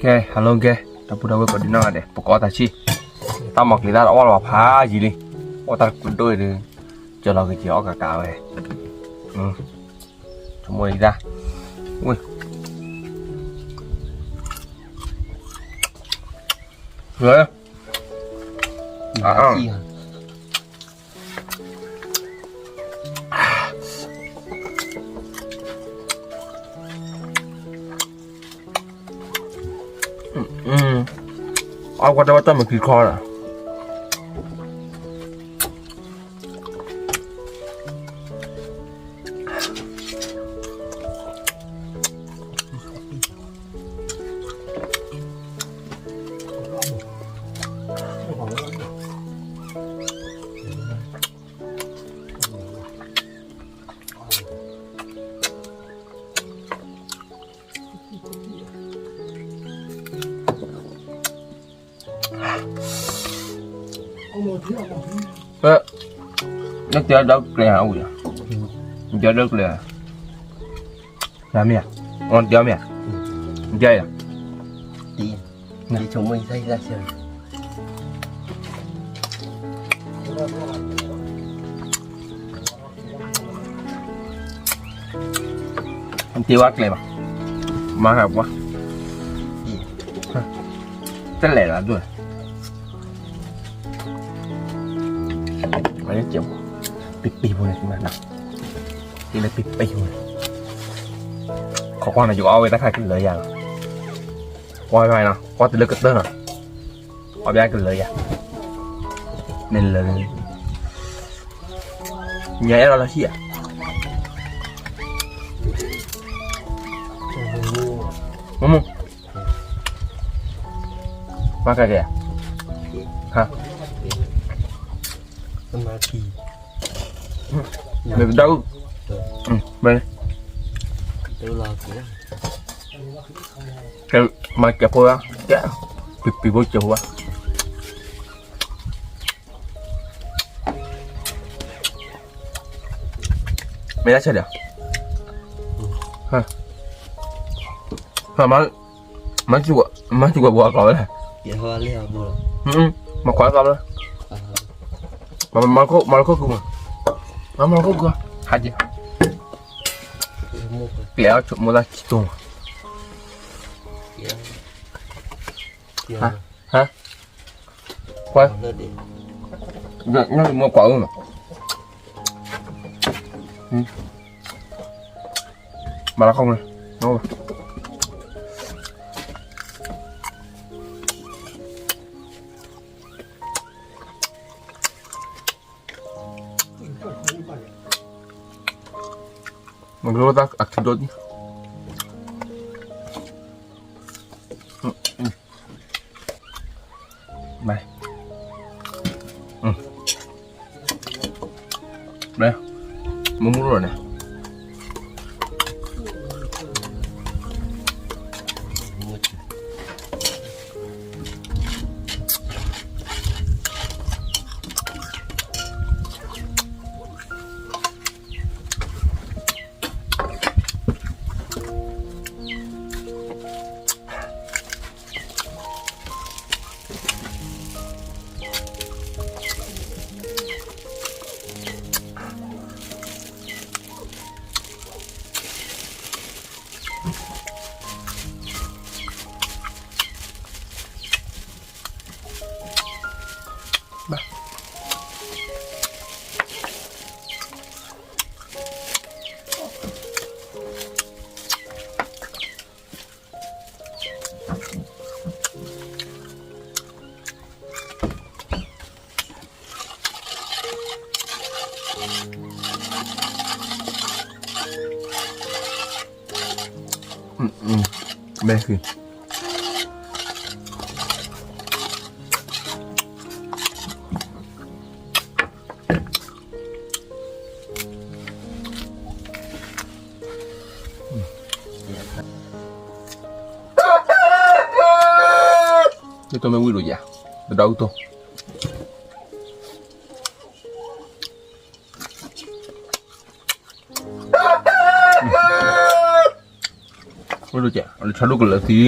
ကဲ hello ကဲ တၢ်ပူၤတၢ်ဝဲၢ်ကိးဒံနီၢ်ဂၤဒဲး ပကိးတၢ်ဆံၣ်, တၢ်မီၤကျံၤတၢ်တအီၣ်လၢၤဘၣ်ဖးယံာ်လံ, အိၣ်တၢ်တကူးဒိၣ်အံၤဒီး ကၢၤလီၤက့ၤက့ၤအီၣ်ကးကးဝဲ, ဆိကမိၣ်လံတၢ်, ဝဲ အကွၢ်တဝဲတၢ်မုာ်ခံခီလီၤ. နတဲဒီးကျဲဧါ, နတဲဒီးကျဲဧါ, နမ့ၢ်ဧါ, နတဲမ့ၢ်ဧါ, နတဲဧါ, နတဲဝဲကျဲဘၣ်, မၤဂၤပှၤ, တလဲၤလီၤဒိၣ်, ပပ့ၤဖိန့ၣ်, တလဲၤပပ့ၤဖိန့ၣ်, ခီကွၢ်န့ၣ် ယကအီၣ်ဝဲတၢ်ခါကလၢယၤလီၤ, ကွၢ်နီၤ, ကွၢ်တလၢကတၢၢ်နီၤ, အီၣ်ဘၣ်ကလၢယၤ, နလၢ, ညါအဲၣ်ဒိးလၢဟံၣ်ဧါ, မ့ၢ် မၤကဲကဲ, ဟါ, မ့ၢ်ပဒၣ်အုၣ်, မ့ၢ်, ကဲ, မၤကဲဖိဧါ, ကဲ, ပပ့ၤဖိကဲဖိဧါ, မ့ၢ်ဒၣ်ဆဲးဒီး, ဟါ, ဟါ, မၤ မၤစူၢ်ကီးဘိးအကီးဝဲလဲၣ်, မၤခွါကီးဝဲလဲၣ်, မၤလီၤခိၣ်, မၤလီၤခိၣ်ကုမး, မၤလီၤခိၣ်ကု, ဟးက့ၤ, ကျဲအီၣ်ဆိကမိၣ်တၢ်ခံတိၢ်မး, ဟါ, ဟါ, ကွၢ်, နမၤကွၢ်အုၣ်မး, မၤလီၤခိၣ်မး, မၤလိတၢ်အခံဒိၣ်ဒံး, မၤ, မၤ, မမူလီၤန့ၣ် ဘၣ် မဲာ်ဃံ, ယတိၢ်မ့ၢ်ဝံၤဒိၣ်ယၤ, တဒီအုၣ်တိၢ်, ဝံၤဒိၣ်ယၤ လၢဆါဒိၣ်ကလၢာ်သံ,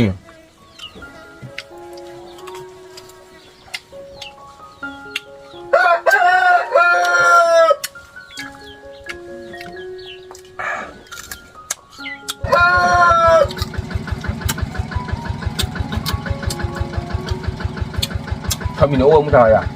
ထီၣ်မံၤန့ၣ်အိၣ်ဝဲမုၢ်တၢ်ယၤ ဝံၤဧါ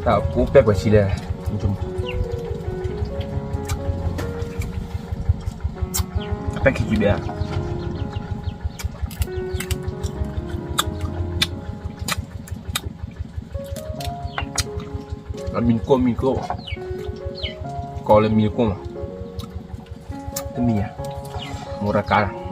တၢ်ပူၤပဲာ်ကွၢ်ဆံလဲၣ်, အပဲာ်ခံကံဘဲဧါ, အမံၤကိၣ်မံၤကိၣ်, ကီလၢမံၤကိၣ်မး, တမံၤဧါ, မိၢ်တၢ်ကါလီၤ.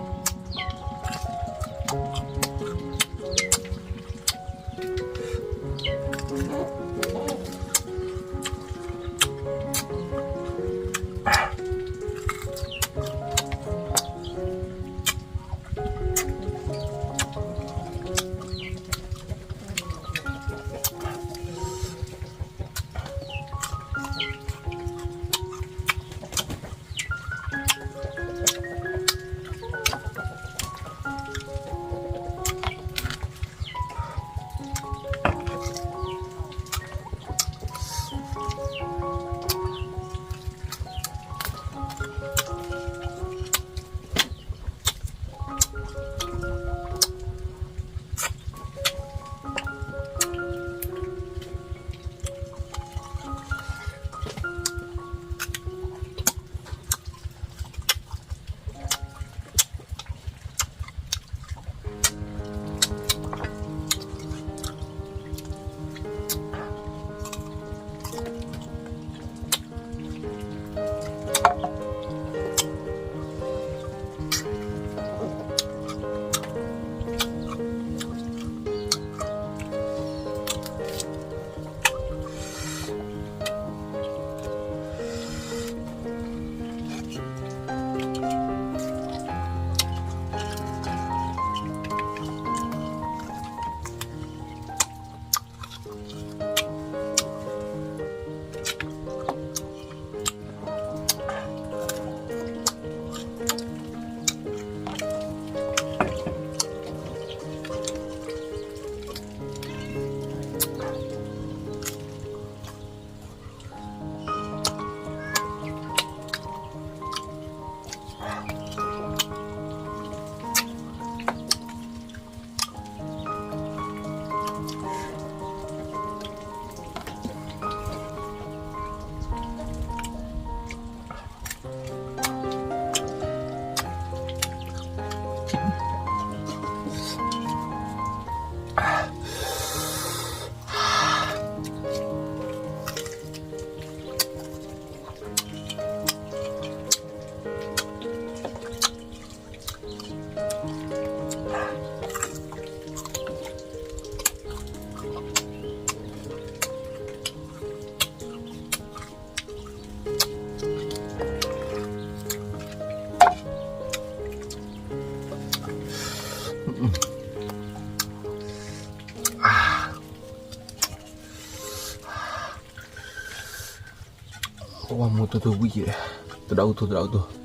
ဝါမိၢ်တိၢ်တိၢ်ဝံၣ်က့ၤ, တဒၣ်အူတိၢ် တဒၣ်အူတိၢ်.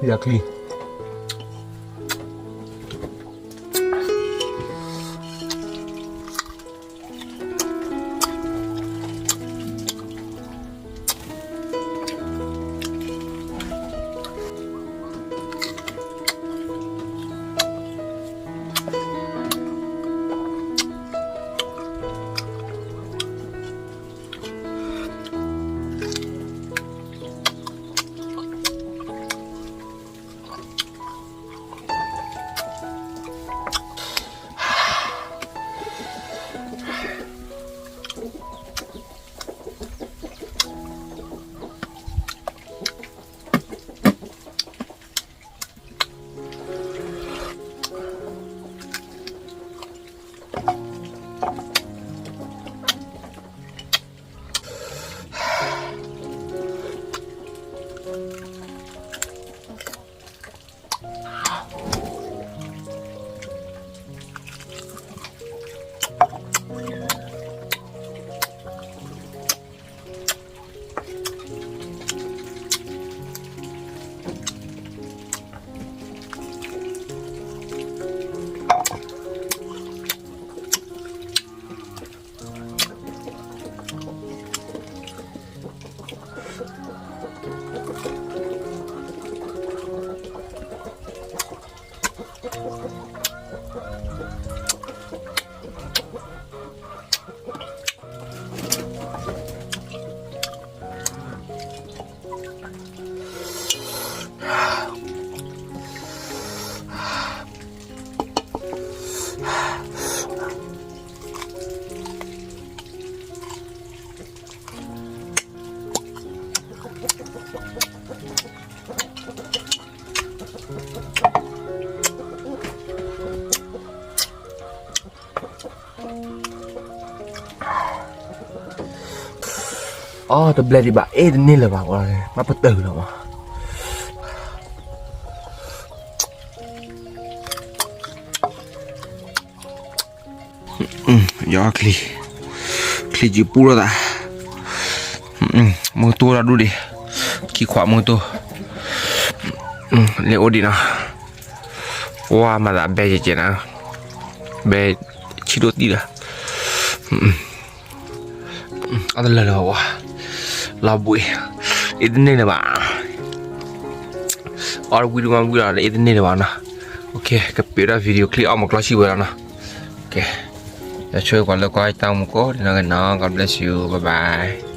ယၤချံ အီ တဘျဲၣ်ဒံးဘၣ် အ့ၣ်တန့ၢ်လၢၤဘၣ် မ့ၢ်ပတုာ်လီၤမး ယီၤချံ, ချံကပူလိာ်သး, မုၢ်ကတိၤတၢ်ဒူၣ်ဒံး, ခံခွးမုၢ်ကတိၤ, လၢအိၣ်ဒံးနီၤ, ပှၤမၤသးဘဲကဲကဲနၤ, ဘဲဆံးဒိၣ်တံၢ်ဒီး အတလၢာ်လၢၤဘၣ်, လီၤဘှံး, အ့ၣ်တန့ၢ်လၢၤဘၣ်, အီၣ်တဝံၤတမၤဝံၤလီၤ အ့ၣ်တန့ၢ်လၢၤဘၣ်နီၤ, ကပ့ၤဒီး video clip အီၣ်မၤကျီဆံဝဲလီၤနီၤ, ယဆိကမိၣ်လၢကွၢ်တၢ်မူကိးနီၤ, God bless you, bye bye.